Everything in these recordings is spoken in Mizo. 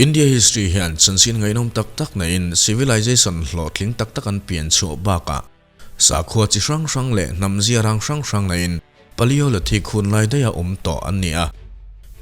India history hian chanchin ngaihnawm tak tak neiin civilization hlawhtling tak tak an pian chhuah bakah sakhua chi hrang hrang leh hnam zia rang hrang hrang neiin Paleolithic hun lai daiha awm tawh an ni a.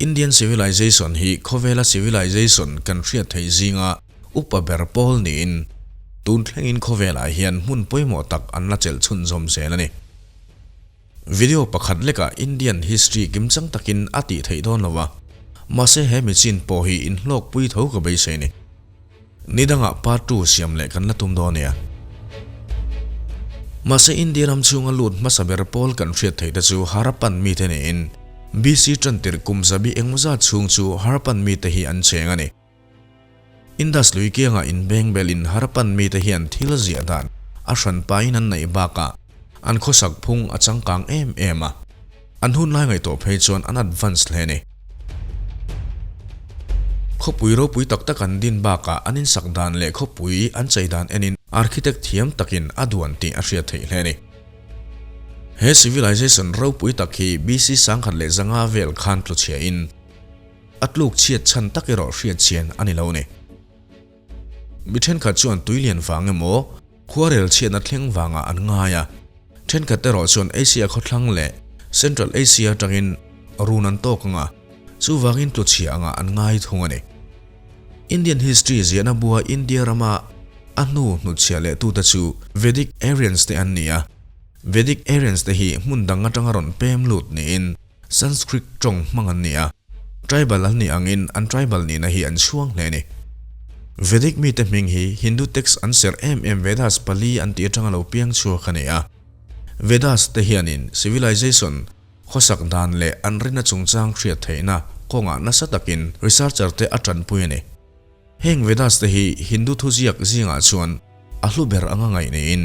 Indian civilization hi khawvela civilization kan hriat theih zinga upa ber pawl niin tun thlengin khawvelah hian hmun pawimawh tak an la chelh chhunzawm zel a ni. Video pakhat lekah Indian history kimchang takin a tih theih dawn lo a, mahse he michin pawh hi inhlawkpui tho ka beisei ni. Ni dangah part 2 siam leh kan la tum dawn nia. Mahse India ram chhunga lut hmasa ber pawl kan hriat theih te chu Harappan mite niin BC tantir kum zabi engmaw zat chhung chu Harappan mite hi an cheng a ni. Indus lui kiangah inbeng belin Harappan mite hian thil ziah dan a hran pain an neih bakah an khawsak phung a changkang em em a, an hun lai ngaihtuah phei chuan an advance hle a ni. Khawpui ropui tak tak an din bakah an insak dan leh khawpui an chei dan enin architect thiam takin a duan tih a hriat theih hle a ni. He civilization ropui tak hi BC 1100 vel khan tluchhiahin, A tluk chhiat chhan tak erawh hriat chian a ni lo ni. Mi thenkhat chuan tui lian vang emaw, khuarel chhiatna thleng vangah an ngai a. Thenkhat erawh chuan Asia khawthlang leh Central Asia atangin run an tawk ang a, chuvangin tlu chhia angah an ngai thung a ni. Indian history ziahna bua India rama a hnu hnutchhiah leh tute chu Vedic Aryans te an ni a. Vedic Aryans te hi hmun dang atanga rawn pem lut niin, Sanskrit tawng hmang an ni a, tribal an nih angin an tribal nihna hi an chhuang hle a ni. Vedic mite hming hi Hindu text an serh em em Vedas pali an tih atanga lo piang chhuak a ni a. Vedas te hianin civilization, khawsak dan leh an rinna chungchang hriat theihna kawngah nasa takin researcher te a tanpui a ni. Heng Vedas te hi Hindu thuziak zingah chuan a hlu ber anga ngaih niin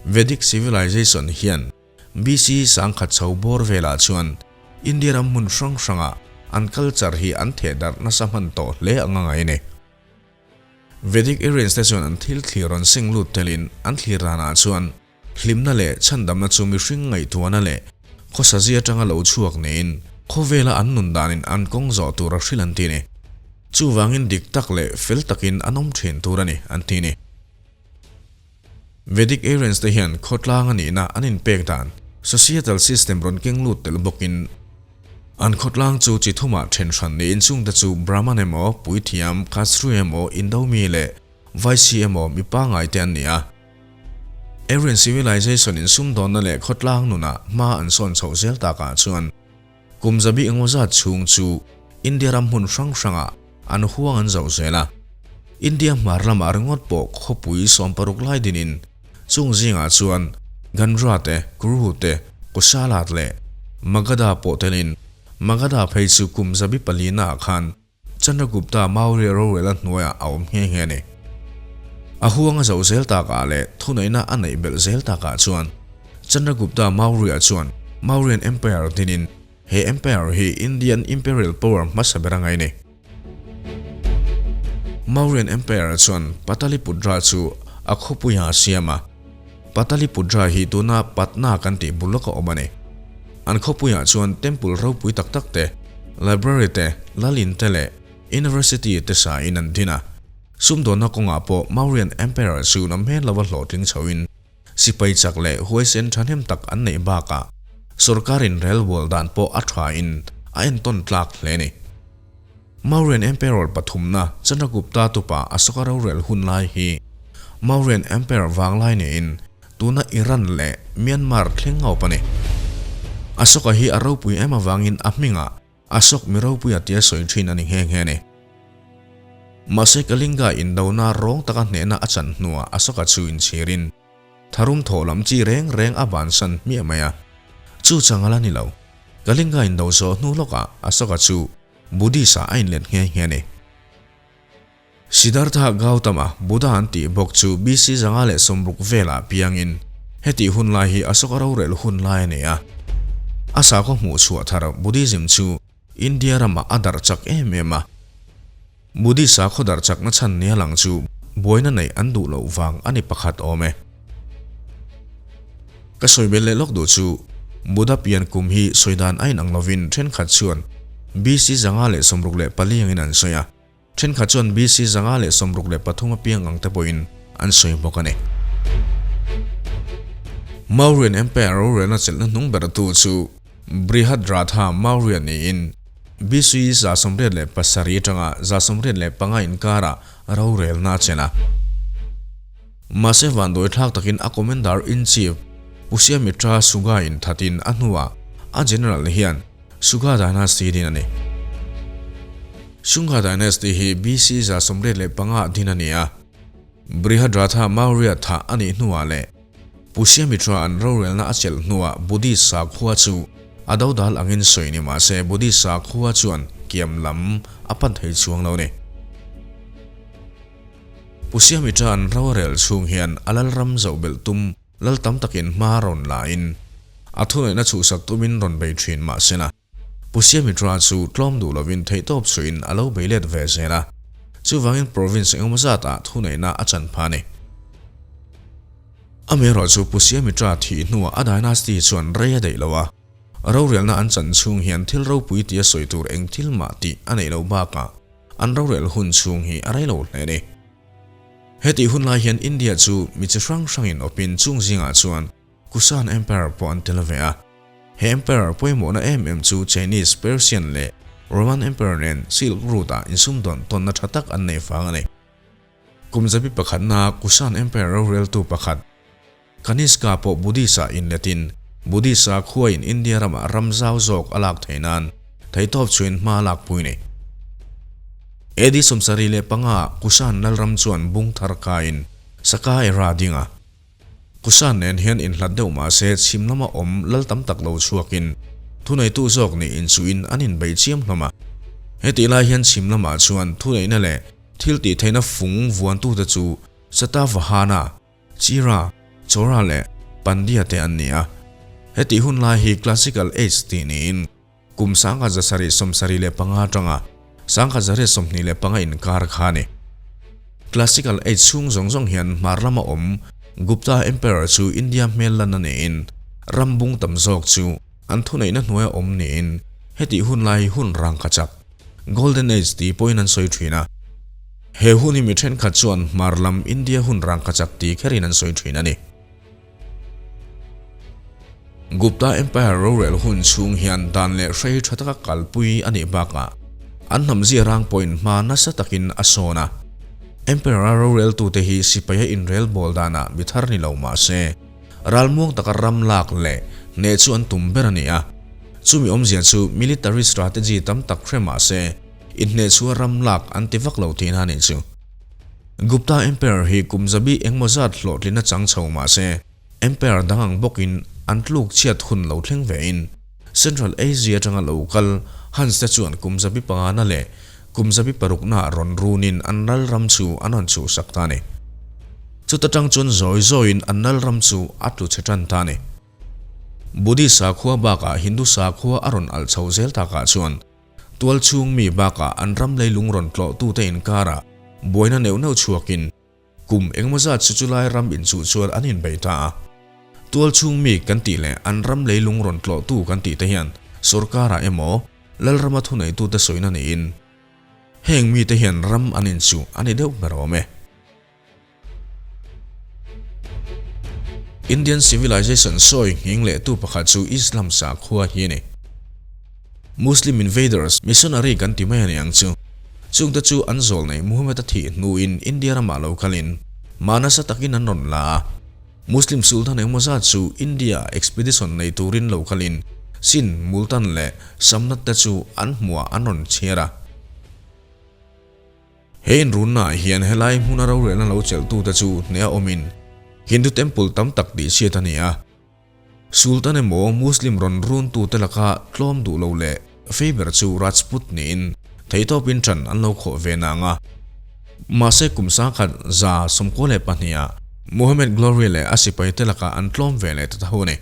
Vedic civilization hian BC 1000 chho bawr velah chuan India ram hmun hrang hrangah an culture hi an theh darh nasa hman tawh hle ang a ngai a ni. Vedic Aryans te chuan an thil thlir rawn seng lut telin an thlir danah chuan hlimna leh chhandamna chu mihring ngaihtuahna leh khawsazia atanga lo chhuak niin khawvela an nun danin an kawng zawh tur a hrilh an ti a ni. Chuvangin dik tak leh fel takin an awm thin tur a ni an ti a ni. Vedic Aryans te hian khawtlang a nihna an inpek dan, societal system rawn keng lut tel bawkin an khawtlang chu chi thumah then hran niin chungte chu Brahman emaw, Puithiam, Kashtriya emaw, Indo mi leh Vaishya emaw mi pangngai te an ni a. Aryan civilization in sumdawnna leh khawtlang nunah hma an sawn chhoh zel takah chuan Kum zabi engmaw zat chhung chu India ram hmun hrang hrangah an huang an zoh zel a. India hmar lamah ringawt pawh khawpui 16 lai dinin chung zingah chuan Gandhara te, Kurhu te, Kosala leh Magadha pawh telin Magadha phei chu kum zabi palinaah khan Chandragupta Maurya rorel a hnuaiah a awm nghe nghe a ni. A huang a zoh zel takah leh thuneihna a neih belh zel takah chuan Chandragupta Maurya chuan Mauryan Empire dinin he empire hi Indian imperial power hmasa ber a ngai a ni. Mauryan Empire chuan Pataliputra chu a khawpuiah a siam a. Pataliputra hi tuna Patna kan tih bul lawka awm a ni. An khawpuiah chuan temple ropui tak tak te, library te, lal in te leh university te sa in an din a. Sumdawnna kawngah pawh Mauryan Emperor chu na hmel lova hlawhtling chhoin sipai chak leh huaisen thahnem tak an neih bakah sorkarin relbual dan pawh a thain a entawn tlak hle a ni. Mauryan Emperor pathumna Chandragupta tupa Ashoka rorel hun lai hi Mauryan Emperor vanglai niin tuna Iran leh Myanmar thleng ngawp a ni. Ashoka hi a ropui em avangin a hmingah Ashok mi ropuia tia sawi thin a ni nghe nghe a ni. Mahse Kalinga indona rawng taka hnehna a chan hnuah Ashoka chu inchhirin Tharum thawh lam chi reng reng a bansan hmiah mai a. Chu chang a la ni lo. Kalinga indo zawh hnu lawkah Ashoka chu Buddhist-ah a inlet nghe nghe a ni. Siddhartha Gautama, Buddha an tih bawk chu BC 160 velah piangin hetih hun lai hi Ashoka rorel hun lai a ni a. A sakhaw hmuh chhuah thar Buddhism chu India ramah a darh chak em em a. Buddhist sakhaw darh chakna chhan nia lang chu buaina neih an duh loh vang a ni pakhat awm e. Ka sawi bel leh lawk duh chu Buddha pian kum hi sawi dan a inang lovin thenkhat chuan BC 164 angin an sawi a. Thenkhat chuan BC 563 a piang ang te pawhin an sawi bawk a ni. Mauryan Empire rorelna chelhna hnung ber tu chu Brihadratha Maurya niin BC 187 atanga 185 inkarah rorelna a chelh a. Mahse vanduai thlak takin a Commander-in-Chief Pushyamitra Sunga inthatin a hnuah a General hian Sunga Dynasty din a ni. Sunga Dynasty hi BC 185 ah din a ni a. Brihadratha Maurya thah a nih hnuah leh Pushyamitra an rorelna a chelh hnuah Buddhist sakhua chu a dodal angin sawi ni mah se Buddhist sakhua chuan kiam lam a pan thei chuang lo a ni. Pushyamitra an rorel chhung hian a lalram zoh belh tum Lal tam takin hma rawn la in a thuneihna chhuhsak tumin rawn bei thin mahsela Pushyamitra chu tlawm duh lovin theihtawp chhuihin a lo bei let ve zel a, chuvangin province engemaw zatah thuneihna a chan pha a ni. Amaherawh chu Pushyamitra thih hnuah a dynasty chuan rei a daih lo a, rorelna an chan chhung hian thil ropui tia sawi tur eng thil mah tih a neih loh bakah an rorel hun chhung hi a rei lo hle a ni. Hetih hun lai hian India chu mi chi hrang hrangin awpin chung zingah chuan Kushan Empire pawh an tel ve a. He Empire pawimawhna em em chu Chinese, Persian leh Roman Empire nen Silk Route-ah insumdawn tawnna tha tak an nei vang a ni. Kum zabi pakhatna Kushan Empire roreltu pakhat Kaniska pawh Buddhist-ah inletin Buddhist-a khuain India ramah ram zau zawk a lak theih nan theihtawp chhuin hma a lakpui ni. AD 75 ah Kushan Lalram chuan bung thar kaiin Saka era ding a. Kushan nen hian inhlat deuh mah se chhim lama awm lal tam tak lo chhuakin thuneitu zawk nih inchuhin an inbeih chiam hlawm a. Hetih lai hian chhim lamah chuan thuneihna leh thil tihtheihna fung vuantute chu Satavahana, Chira, Chora leh Pandya te an ni a. Hetih hun lai hi Classical Age tih niin kum 1775 atanga 1825 inkar kha a ni. Classical Age chhung zawng zawng hian hmar lama awm Gupta Emperor chu India hmel lan a niin ram bung tam zawk chu an thuneihna hnuaia awm niin hetih hun lai hi hun rangkachak, Golden Age tih pawhin an sawi thin a. He hun hi mi thenkhat chuan hmar lam India hun rangkachak ti kherin an sawi thin a ni. Gupta Empire rorel hun chhung hian dan leh hrei tha taka kalpui a nih bakah an hnam zia rang pawhin hma nasa takin a sawn a. Emperor-a roreltute hi sipaia inrel bawl danah mi thar ni lo mah se, ralmuang taka ram lak leh hneh chu an tum ber a ni a. Chumi awmzia chu military strategy tam tak hre mah se, Inhneh chu a ram lak an ti vak lo tihna a nih chu. Gupta Empire hi kum zabi engmaw zat hlawhtlin a chang chho mah se, Empire dang ang bawkin an tluk chhiat hun lo thleng vein Central Asia atanga lo kal Huns te chuan kum zabi pangana leh kum zabi paruknaah rawn runin an ral ram chu an rawn chhuhsak ta a ni. Chuta tang chuan zawi zawiin an ral ram chu a tlu chhe tan ta a ni. Buddhist sakhua bakah Hindu sakhua a rawn alh chho zel takah chuan Tual chhung mi bakah an ram leilung rawn tlawhtute inkarah buaina neuh neuh chhuakin kum engemaw zat chu chulai ram inchuh chuan an inbei ta a. Tual chhung mi kan tih leh an ram leilung rawn tlawhtu kan tih te hian sorkarah emaw Lalrama thuneitute sawina niin heng mite hian ram an inchuh a ni deuh ber awm e. Indian civilization sawi nghing leh tu pakhat chu Islam sakhua hi a ni. Muslim invaders, missionary kan ti mai a ni ang chu. Chungte chu an zawl nei Muhammad a thih hnuin India ramah lo kalin mah nasa takin an rawn la a. Muslim sultan engmaw zat chu India expedition nei turin lo kalin Sindh, Multan leh Samnat te chu an hmuah an rawn chhiar a. He inrunnaah hian helai hmuna rorelna lo chelhtute chu hneh a awmin Hindu temple tam tak tih chhiat a ni a. Sultan emaw Muslim rawn runtute laka tlawm duh lo leh fei ber chu Rajput niin theihtawpin ṭan an lo khawh ve nang a. Mahse kum 1192-ah Muhammad Glory leh a sipaite lakah an tlawm ve leh ta tho a ni.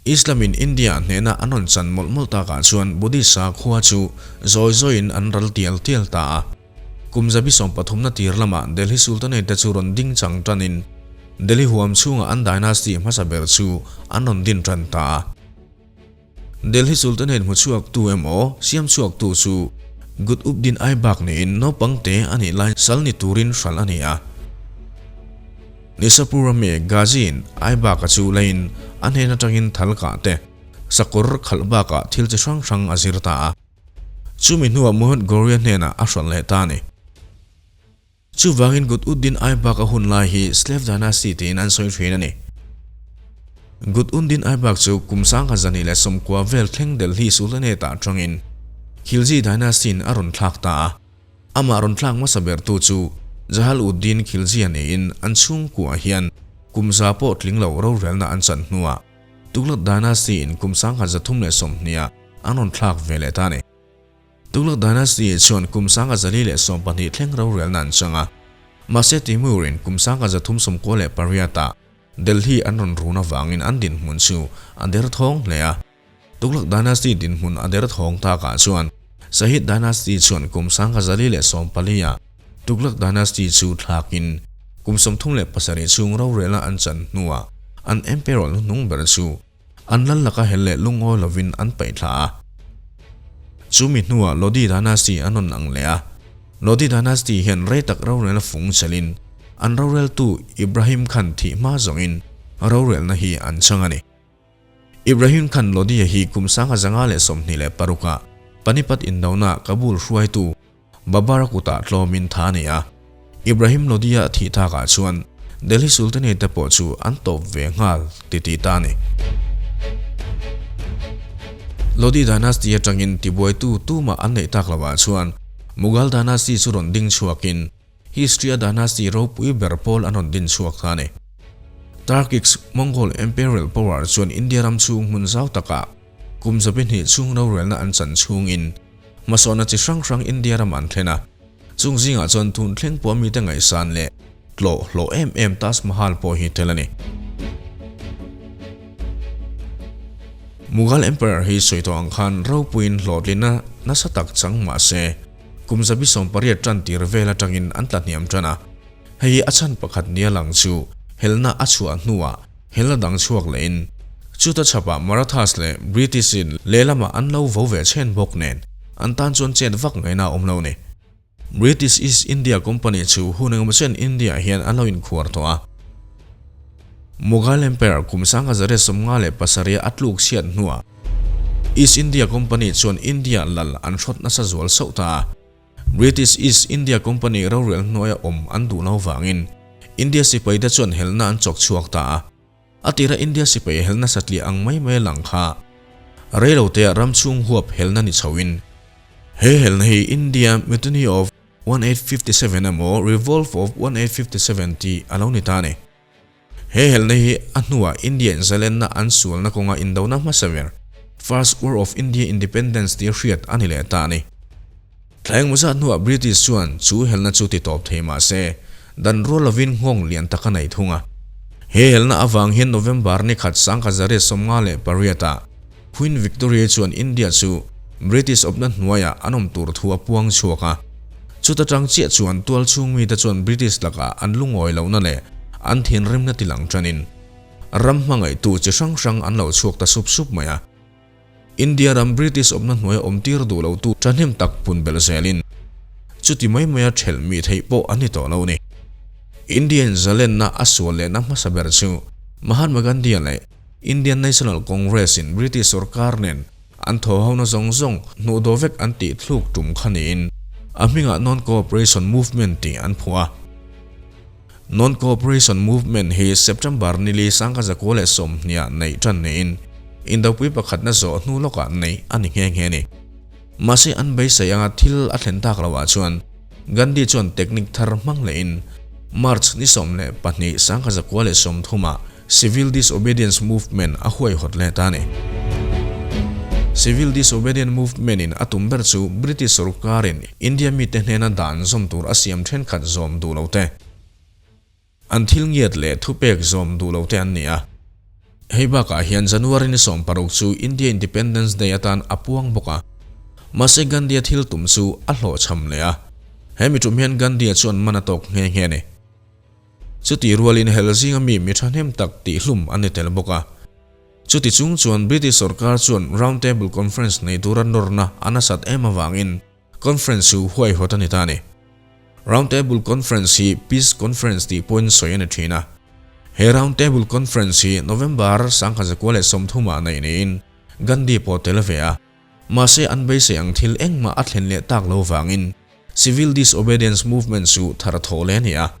Islam in India hnehna an rawn chan mawlh mawlh takah chuan Buddhist sakhua chu zawi zawiin an ral tial tial ta a. Kum zabi sawmpathumna tir lamah Delhi Sultanate te chu rawn ding chang tanin Delhi huam chhungah an dynasty hmasa ber chu an rawn din tan ta a. Delhi Sultanate hmu chhuaktu emaw siam chhuaktu chu Qutb-uddin Aibak niin naupang te a nih lai sal ni turin hralh a ni a. Nishapur a mi Ghazi-in Aibak-a chu leiin a hnen atangin thal kah te, sakawr khalh bakah thil chi hrang hrang a zir ta a. Chumi hnuah Muhammad Ghori-a hnenah a hralh leh ta a ni. Chuvangin Qutb-uddin Aibak a hun lai hi Slave Dynasty tiin an sawi thin a ni. Qutb-uddin Aibak chu kum 1290 vel thleng Delhi Sultanate ah tangin Khilji Dynasty-in a rawn thlak ta a. Amah rawn thlak hmasa bertu chu Jahal-uddin Khilji a niin an chhungkuah hian kum za pawh tling lo rorelna an chan hnuah Tughlaq Dynasty-in kum 1320 ah an rawn thlak ve leh ta a ni. Tughlaq Dynasty chuan kum 1412 thleng rorelna an chang a, mahse Timur-in kum 1398 ah Delhi an rawn run avangin an dinhmun chu a derthawng hle a. Tughlaq Dynasty dinhmun a derthawng takah chuan Sahid Dynasty chuan kum 1414 ah Tughlaq Dynasty chu thlakin kum 37 chhung rorelna an chan hnuah an emperor hnuhnung ber chu An lal laka hel leh lungawi lovin an paih thla a. Chumi hnuah Lodi Dynasty an rawn ang leh a. Lodi Dynasty hian rei tak rorelna fung chelin an roreltu Ibrahim Khan thih hma zawngin rorelna hi an chang a ni. Ibrahim Khan Lodi-a hi kum 1526 ah Panipat indona Kabul hruaitu Babara kutah tlawmin tha a ni a, Ibrahim Lodi-a thih takah chuan Delhi Sultanate te pawh chu an tawp ve nghal ti tih ta a ni. Lodi Dynasty atangin tibuaitu tumah an neih tak lovah chuan Mughal Dynasty chu rawn ding chhuakin History-a dynasty ropui ber pawl an rawn din chhuak kha a ni. Turkic Mongol Imperial Power chuan India ram chhung hmun zau takah Kum 12 chhung rorelna an chan chhungin hmasawnna chi hrang hrang India ram an thlen a, chung zingah chuan tun thleng pawh mite ngaihsan leh tlawh hlawh em em Taj Mahal pawh hi tel a ni. Mughal Emperor hi sawi tawh ang khan ropuiin hlawhtlinna nasa tak chang mah se kum 18 tan tir vel atangin an tla hniam tan a, hei hi a chhan pakhat nia lang chu helna a chhuah hnuah Helna dang chhuak lehin chuta chhapah Marathas leh British-in lehlamah an lo vo ve chhen bawk nen an tan chuan chet vak ngaihna a awm lo ni. British East India Company chu hun engemaw chen India-ah hian an lo inkhuar tawh a. Mughal Empire kum 1957 a tluk chhiat hnuah East India Company chuan India lal an hrawt nasa zual sauh ta a. British East India Company rorel hnuaia awm an duh lo vangin India sipaite chuan helna an chawk chhuak ta a. A tira India sipai helna satliah ang mai mai lang kha reilotea ram chhung huap helna ni chhoin he helna hi India Mutiny of 1857 emaw Revolt of 1857 tih a lo ni ta a ni. He helna hi a hnuah India inzalenna an sualna kawnga indona hmasa ber, First War of India Independence tia hriat a ni leh ta a ni. Thla engmaw zat hnuah British chuan chu helna chu ti tawp thei mah se, dan rual lovin nghawng lian tak a nei thung a. He helna avang hian November ni khat 1958 ah Queen Victoria chuan India chu British awpna hnuaiah an awm tur thu a puang chhuak a. Chuta tang chiah chuan tual chhung mite chuan British lakah an lungawi lohna leh an thinrimna ti lang tanin ram hmangaihtu chi hrang hrang an lo chhuak ta sup sup mai a. India ram British awpna hnuaia awm tir duh lotu thahnem tak pun belh zelin chuti mai maia thelh mi theih pawh an ni tawh lo ni. India in zalenna a sual lehna hmasa ber chu Mahatma Gandhi-a leh Indian National Congress-in British sorkar nen an thawhhona zawng zawng hnuhdawh vek an tih thluk tum kha niin a hmingah Non-Cooperation Movement tih an phuah a. Non-Cooperation Movement hi September nili 1920 ah neih tan niin Indopui pakhatna zawh hnu lawkah neih a ni nghe nghe a ni. Mahse an beisei anga thil a thlen tak loah chuan Gandhi chuan technique thar hmang lehin March ni 12 1930 ah Civil Disobedience Movement a huaihawt leh ta a ni. Civil Disobedience Movement in a tum ber chu British sorkarin India mite hnena dan zawm tur a siam thenkhat zawm duh lo te, an thil ngiat leh thupek zawm duh lo te an ni a. Hei bakah hian January ni 16 chu India Independence Day atan a puang bawk a. Mahse Gandhi-a thil tum chu a hlawhchham leh a. He mi tum hian Gandhi-a chuan man a tawk nghe nghe a ni. Chuti rualin hel zinga mi mi thahnem tak tihhlum an ni tel bawk a. Chuti chung chuan British sorkar chuan Round Table Conference nei tura nawrna a nasat em avangin Conference chu huaihawt a ni ta a ni. Round Table Conference hi Peace Conference tih pawhin sawi a ni thin a. He Round Table Conference hi November 1930 ah neih niin Gandhi pawh tel ve a. Mahse an beisei ang thil engmah a thlen leh tak lo vangin Civil Disobedience Movement chu thar thawh leh a ni a.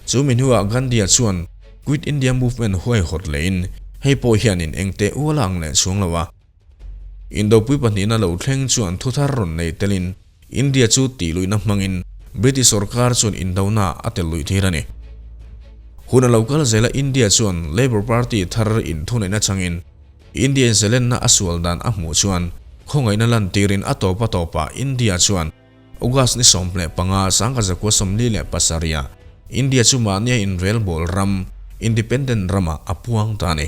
Chu mi hnuah Gandhi-a chuan Quit India Movement huaihawt lehin hei pawh hianin engteh ual a ang leh chuang lo a. Indopui pahnihna lo thleng chuan thuthar rawn nei telin India chu tih luihna hmangin British sorkar chuan indona a tel luih thir a ni. Hun a lo kal zela India chuan Labour Party thar inthuneihna changin India in zalenna a sual dan a hmuh chuan khawngaihna lantirin a tawp a tawpah India chuan August ni 15, 1947 ah India chu mahnia inrelbawl ram, independent ramah a puang ta a ni.